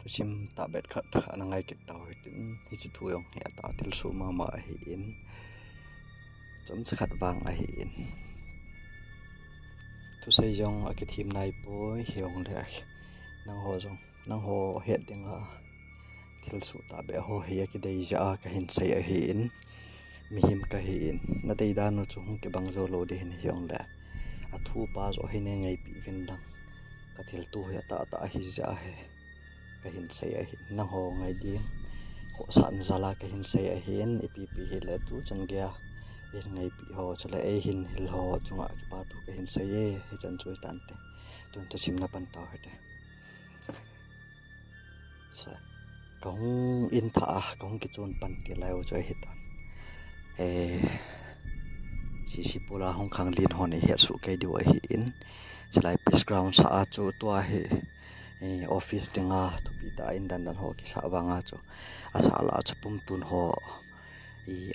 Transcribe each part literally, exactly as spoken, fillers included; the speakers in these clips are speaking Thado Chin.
Sim tahbeh khat ana ngai kit tau hitin, hiche thu jong hi atah thilsoh mama ahin, chomcha khat vang ahin. Thusei jong akithem naipoi, hijongle nangho jong, nangho het dinga thilsoh tahbeh ho hi akidei jeh a kahin sei ahin, mihem kahin, nadei dan u chu hung kibang jou lou ding ahin, hijongle athu pa joh hi neingaipi uvin lang, kathilto hi atahtah ahi jeh a hi kahin sei ahin, nangho ngai ding khohsahna jal a kahin sei ahin, ipi pi hile tuchan geiya eihin ngaipi ho chule eihin hil ho chunga kipathu kahin sei e, hichan chu hitante. Tun thusim na pan tau hite. Kahung in thah a kahung kichon pan kit lai u chu ahitan. Eh, C C pol a hung khanglen hon eihet soh kei diu ahin, chulai peace ground sah a chu tua hi, eh, office dinga thupi tah in dandan ho kisah vanga chu asah lah a chu pumtun ho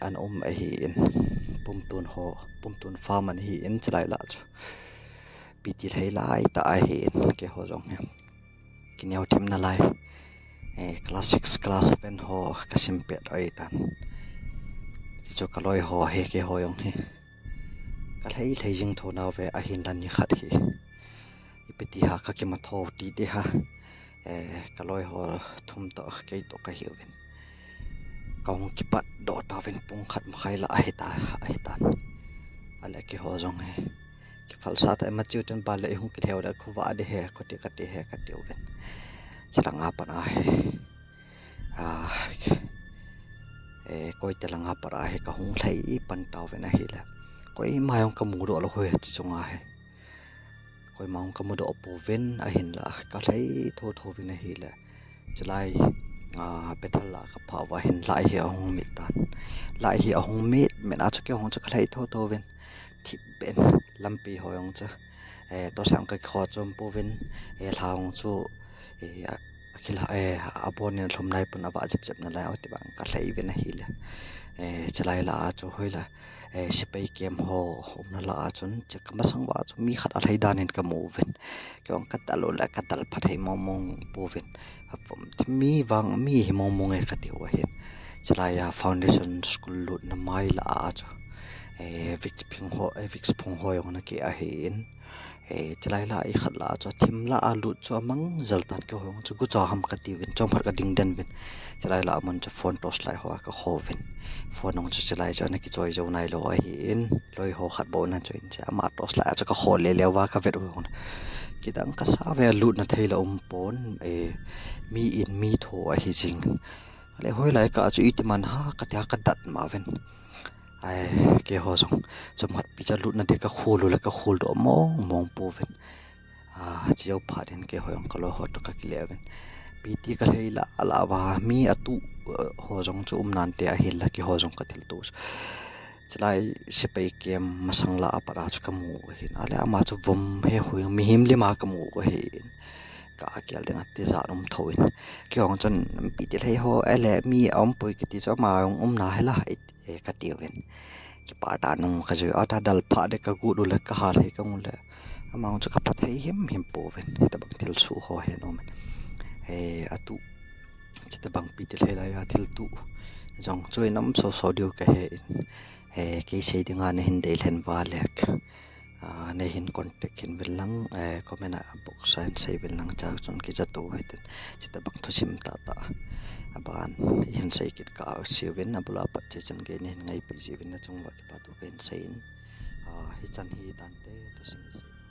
ana um ahin, pumtun ho, pumtun farm ana hin, chulai lah chu ipi ti lhai lai tah ahin, keiho jong hi kineo thim nalai, eh, class six, class seven ho kasim pet ahitan. Chuchu kaloi ho hi keiho jong hi kalhai lhai jing tho nauve, ahinla nikhat hi ipi ti ham kakimatho tite ha, eh, kaloi ho thum toh keitoh kahiuvin, kahung kipatdoh tauvin pung khat makhai lah ahita, ahitan. Ale keiho jong hi kiphalsah tah, ima chiu ten bale ihung kilheu le khovah ding ahi, khuti kati ahi katiuvin. Chulanga pat ahi, ah, eh, koite langa pat ahi kahung lhai pan tauvin ahile, koima jong kamudoh lou hi hiche chunga hi, koima jong kamudoh pouvin, ahinla kalhai thotho uvin ahile, chulai, ah, Bethel lah kaphah uva hin lah hi ahung mit tan. Lah hi ahung mit mit a chu keiho jong chu kalhai thotho uvin, thipbeh in lampi ho jong chu, eh, torchlight kakikho chom pouvin, eh, lha jong chu, eh, a, akila, eh, abonin alhum nai pon, avah jep jep nalai, ati vang kalhai uvin ahile, eh, chulai lah a chu hoila, eh, sepai camp ho umna lah a chun, che kamasang uva chu mi khat alhai dan in kamu uvin, kei jong kadal u le kadal phathei mong mong pouvin, avom, mi vang mi hi mong mong e katiu ahin. Chulai a foundation school lutna mai lah a chu, eh, Vicks phung ho, eh, Vicks phung ho jong ana keh ahin, eh, chulai lah a ikhat lah a chu athim lah a lut chu amang jel tan, keiho jong chu gucha ham katiuvin, chomkhat kading den uvin. Chulai lah a mun chu phone torchlight ho a kakho uvin, phone jong chu chulai chu ana kichoi jou nailou ahin, loi ho khat bou ana choi in, che ama torchlight a chu kakho lele uva kavet u jong kidang kasa uve, alutna thei la um pon, eh, mi in mi tho ahi jing. Ale hoilai kah chu iti man ham katia kadat ma uvin, ai, keiho jong chomkhat pi chu alutna ding kakhol u le kakholdoh mong mong pouvin. Ah, chujou phat in keiho jong kaloi ho toh kakile uvin, ipi ti kalhai lah lah uva, mi atuh, eh, ho jong chu um nante, ahinla keiho jong kathilto chu chulai sepai camp masang lah a pat a chu kamu ahin, ale ama chu vom he hui mihem lim a kamu ahin, kagel dinga tijat um thou in, keiho jong chun ipi ti lhai ho, ale mi aumpoi kiti chu ama jong umna hila, eh, katiuvin, kipah tah nung kajui a, ta dalphah ding kagot u le kahal hei kamu le, ama jong chu kaphathei himhim pouvin, hitobang thilsoh ho hi anom in, eh, atuh, chutobang ipi ti lhai lai a thilto jong chu inom soso diu kahe in, eh, kei sei dinga nahin dei lhen uva le, ah, neihin contact kit uvin lang, eh, comment a box a hin sei uvin lang, chua chun kijato hitin, chutobang thusim tahtah aban ihin sei kit kah a seiyuvin, abul a pat chechan gei nahin ngaipi jiuvin nachung uva kipathu kahin sei in, ah, hichan hitante, thusim sei.